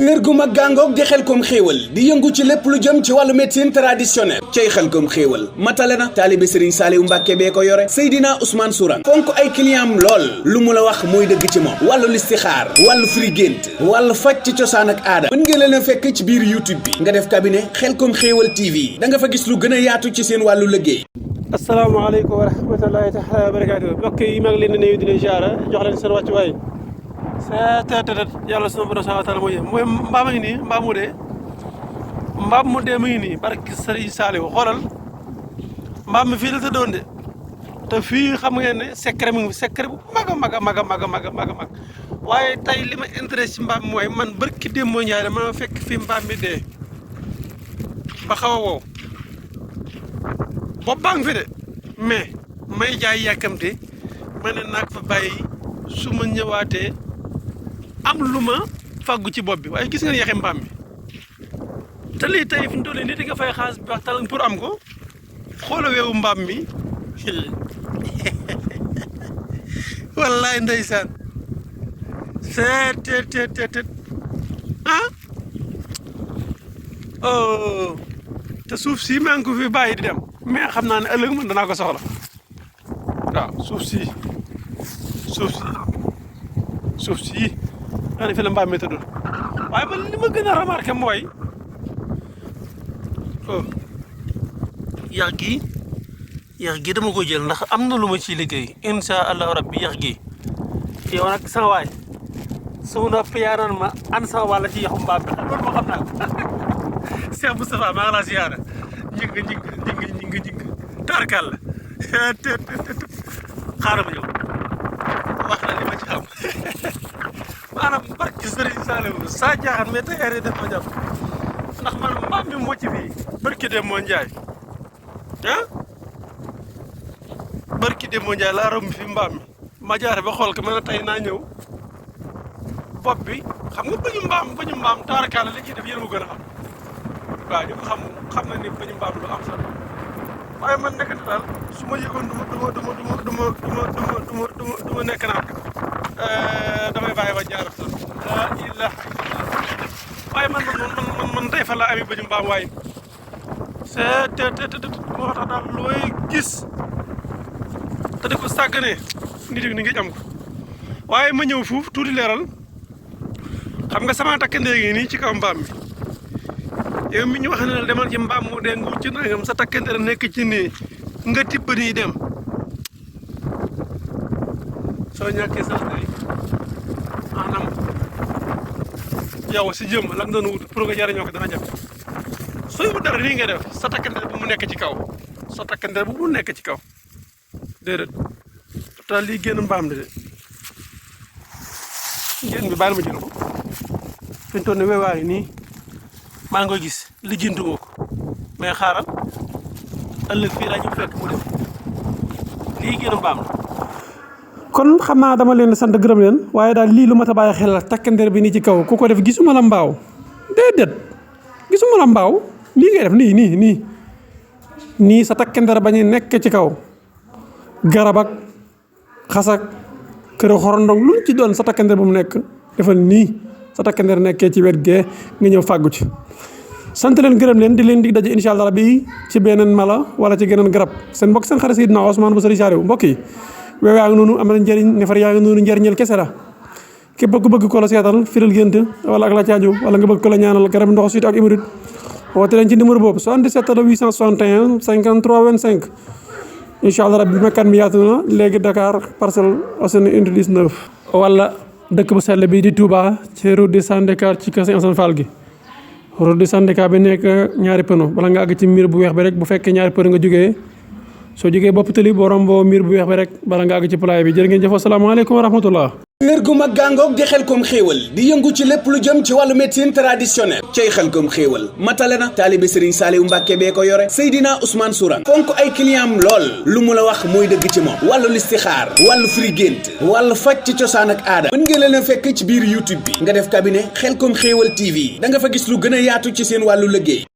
kër gu mag gàngoog di Xelcom xéewal di yëngu ci lépp lu jëm ci wàllu médecine traditionnelle cay Xelcom xéewal matale na taalibe Serigne Saliou Mbacke bee ko yore Seydina Ousmane Sourang fonk ay client am lool lu mu la wax mooy dëgg ci moom wàllu listixaar wàllu firi gént wàllu faj ci cosaan ak aada mën ngeen leen a fekk ci biir YouTube bi nga def cabinet Xelcom xéewal TV da nga fa gis lu gën a yaatu ci seen wàllu liggéey. asalaamaaleykum wa rahmatulahi taala wa barakaatu mbokk yi maa ngi leen di nuyu di leen ziara jox leen seen wàccuwaay yàlla sunu borom subhaanahu wa taala mooy mbaam a ngi nii mbaam mu dee mu ngi nii barke Sëriñ Saaliw xoolal mbaam mi fii la tëddoon de te fii xam ngeen ne secret mu ngi secret bu mag a mag waaye tey li ma intéressé ci mbaam mooy man barki démb moo ñaare ma fekk fii mbaam mi dee ba xaw a wow bopp baa ngi fi de mais may jaay yàkkamte ma ne naag fa bàyyi su ma ñëwaatee am lu ma fàggu ci bopp bi waaye gis nga yaxe mbaam mi te lii tey fi mu toll nii nit nga fay xaalis bi wax talan pour am ko xoola weewu mbaam mi wallaay ndeysaan seet ah oh te suuf si maa ngi ko fi bàyyi di dem mais xam naa ne ëllëg man danaa ko soxla waaw suuf si daa ne fi la mbaam mi tëddul waaye man li ma gën a remarqué mooy yax gi dama ko jël ndax am na lu ma ciy liggéey insha allahu rabbi yax gi yow nag sama waay su noppi yaa naan ma an sama wàlla ci yaxu mbaam bi loolu moo xam naa ko Cheikh Moustapha maa ngi laa ziyaara njing tarkal la xaaral ma ñëw wax la li ma ci xam maanaam barki Sëriñ Saaliw saa jaaxan mais tey arrêté def ma jàpp ndax man mbaam bi moo ci fii barki dem moo njaay barki dem moo njaay laa romb fi mbaam mi ma jaare ba xool ko ma ne tey naa ñëw bopp bi xam nga bañu mbaam tarkal la li ciy def yéen mu gën a xam waaw ñu ko xam na ni bañu mbaam lu am solo waaye man nekkati daal su ma yëgoon du ma nekk naan damay bàyyi ba jaar sax laa ilaaha illallaah waaye man tey fa laa amee bañu mbaam waaye te moo tax daal looy gis te di ko sàgganee nit ñi ngi am ko waaye ma ñëw foofu tuuti leeral xam nga sama takkandee ngi nii ci kaw mbaam mi yow mi ñu wax ne la demal ci mbaam mu dee nga ci nangam sa takkandere nekk ci nii nga tibb nii dem soo ñàkkee sax day maanaam yow si jëm la nga doon wut pour nga jariñoo ko dana jafe sooy wut dara nii nga def sa takkandere bu mu nekk ci kaw déedéet pourtant lii génn mbaam de génn bi baal ma jël ko fi ñu toll nii weewaay nii maa ngi koy gis lijjantuma ko mais xaaral ëllëg fii laa ñu fekk mu def lii gën a mbaam la. kon xam naa dama leen sant gërëm leen waaye daal lii lu mat a bàyyi xel la takkandeer bi nii ci kaw ku ko def gisuma la mbaaw déedéet gisuma la mbaaw lii ngay def nii sa takkandeer ba ñu nekk ci kaw garab ak xas ak kër xorondong lu ci doon sa takkandeer bu mu nekk defal nii sa takkandeer nekkee ci wet gee nga ñëw fàggu ci. sant leen gërëm leen di leen dig daje incha allah bi ci beneen mala wala ci geneen garab seen mbokk seen xarit Seydina Ousmane bu Sëriñ Saaliw mbokk yi weew yaa ngi noonu am na njëriñ nefar yaa ngi noonu njëriñel kese la képp ku bëgg ko la seetal firal gént wala ak la caaju wala nga bëgg ko la ñaanal garab ndox suite ak émérite woote leen ci numéro boobu 77 861 53 25 incha allah rabbi mekkaan mi yaatu na léegi Dakar Parcelles Assainies unité 19 wala dëkk bu sell bi di Touba ci route du Sandikar ci kër Sëñ Assane Fall gi route du Sandikar bi nekk ñaari pneu bala nga àgg ci miir bu weex bi rek bu fekkee ñaari pneu nga jógee soo jógee bopp tëli boo romboo miir bu weex bi rek bala nga àgg ci pulaay bi jërë ngeen jëf asalaamaaleykum wa rahmatullah. kër gu mag gàngoog di Xelcom xéewal di yëngu ci lépp lu jëm ci wàllu médecine traditionnelle cay Xelcom xéewal matale na taalibe Serigne Saliou Mbacke bee ko yore Seydina Ousmane Sourang fonk ay client am lool lu mu la wax mooy dëgg ci moom wàllu listixaar wàllu firi gént wàllu faj ci cosaan ak aada mën ngeen leen a fekk ci biir YouTube bi nga def cabinet Xelcom xéewal TV da nga fa gis lu gën a yaatu ci seen wàllu liggéey